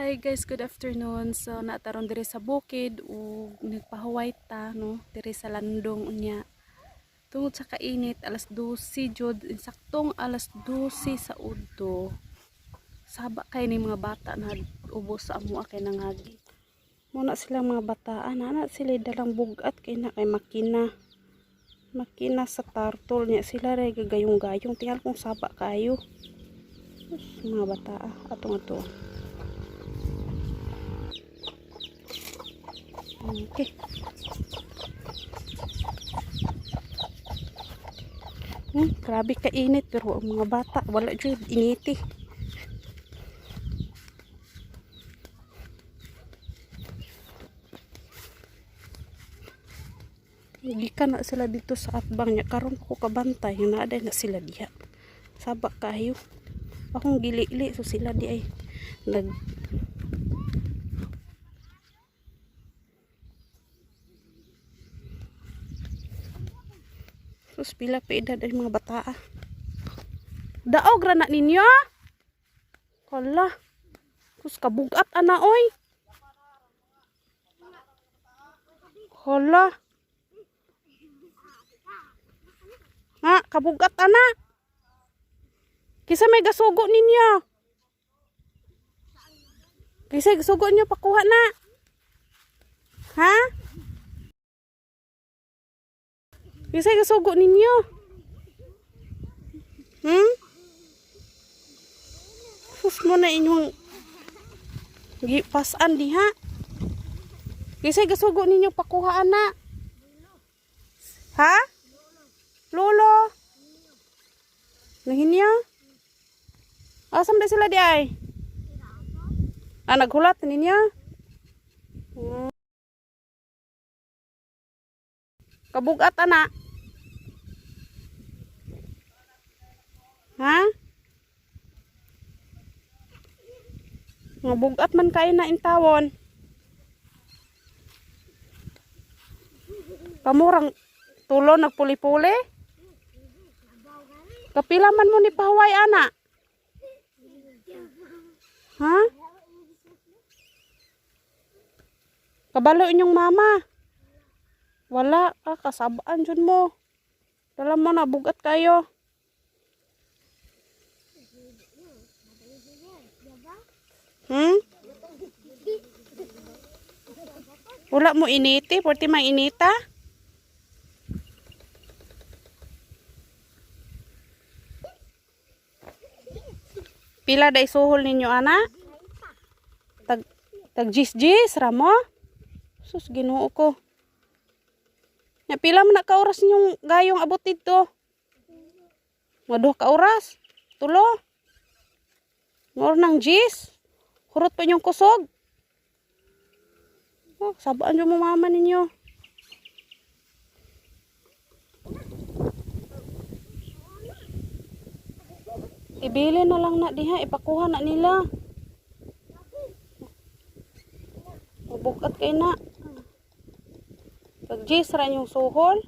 Hi guys, good afternoon. So naa ta ron diri sa bukid ug nagpahuway ta, no, diri sa landong unya. Tungod sa kainit, alas 12 jud, insaktong alas 12 sa udto. Saba kay ni mga bata na ubos sa amo kay nangagi. Muna sila mga bataan, ana sila dalang bugat kay na kay makina. Makina sa turtle niya sila ray gagayong-gayong, tingal kung saba kayo. Sus, mga bata atong ato. Okay. Grabe kainit pero ang mga bata wala jud initi. Gikan na sila dito sa atbang niya karon ko kabantay nga naa na sila diha. Saba kayo. Akong gilili so sila di ay nag. Sus, pila pa edad ay mga bata. Daog ra na ninyo? Hala. Sus, kabugat ana oy. Hala. Nga, kabugat ana. Kisa may gasugo ninyo? Kisa gasugo niyo pakuha na? Ha? Kisa gasugo ninyo? Hmm? Sus mo na inyong gipasan diha. Kisa gasugo ninyo pakuha ana? Ha? Lolo? Nahinya? Asam na sila di ay? Ah, naghulat ninyo? Kabugat ana. Ha? Nga bugat man kayo na intawon. Kamurang tulo nagpuli-puli. Kapila man mo ni pahuway ana? Ha? Kabalo inyong mama. Wala, ah, kasabaan jud mo. Dala mo na bugat kayo. Wala mo initi, porti may inita. Pila day suhol ninyo ana? Tag tag jis jis ramo? Sus, Ginoo ko. Nya pila man na ka oras ninyong gayong abot dito? Mga 2 ka oras? Tulo? Ngor nang jis? Hurot pa inyong kusog? Oh, sabaan nyo mo mama ninyo. Ibili na lang na diha, ipakuha na nila. Mabugat kay na. Pag jis ra inyong suhol.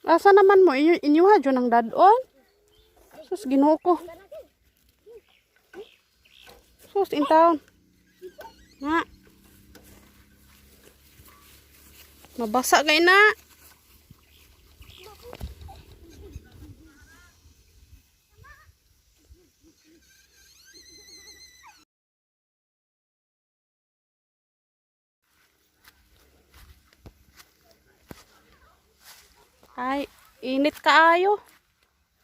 Asa naman mo inyo inyuha jud ang dadon? Sus, Ginoo ko. Sus, in town. Nga. Mabasa kay na. Ay, init kaayo.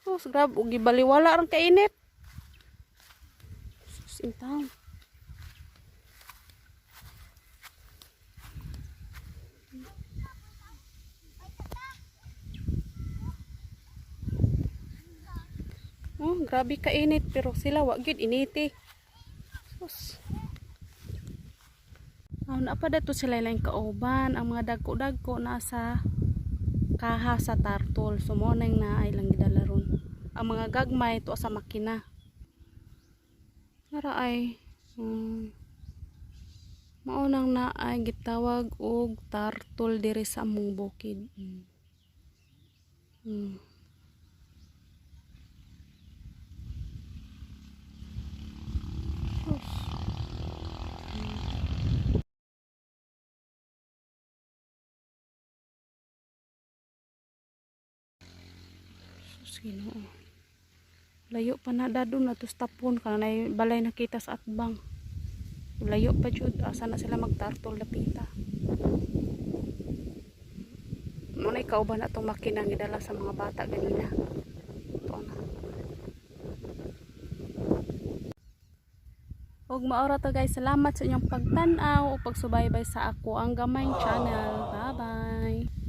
Sus, grab, ug gibaliwala rang kainit. Sus, in town. Oh, grabe kainit pero sila wa gyud initi. Sus. Aw, naa pa dato sila ilang kauban. Ang mga dagko-dagko nasa kaha sa tartol. So mo nang na ay lang gidala ron. Ang mga gagmay to sa makina. Ara ay mao nang naay gitawag og tartol diri sa among bukid. Sus. Sus, Ginoo. Layo pa na dadon ato sa tapon kana nay balay nakita sa atbang. Layo pa jud, asa na sila magtartol lapita. Mo na kauban atong makina nga gidala sa mga bata ganina. Ito na. Ug maora to, guys, salamat sa inyong pagtan-aw o pagsubaybay sa ako ang gamay channel. Bye-bye.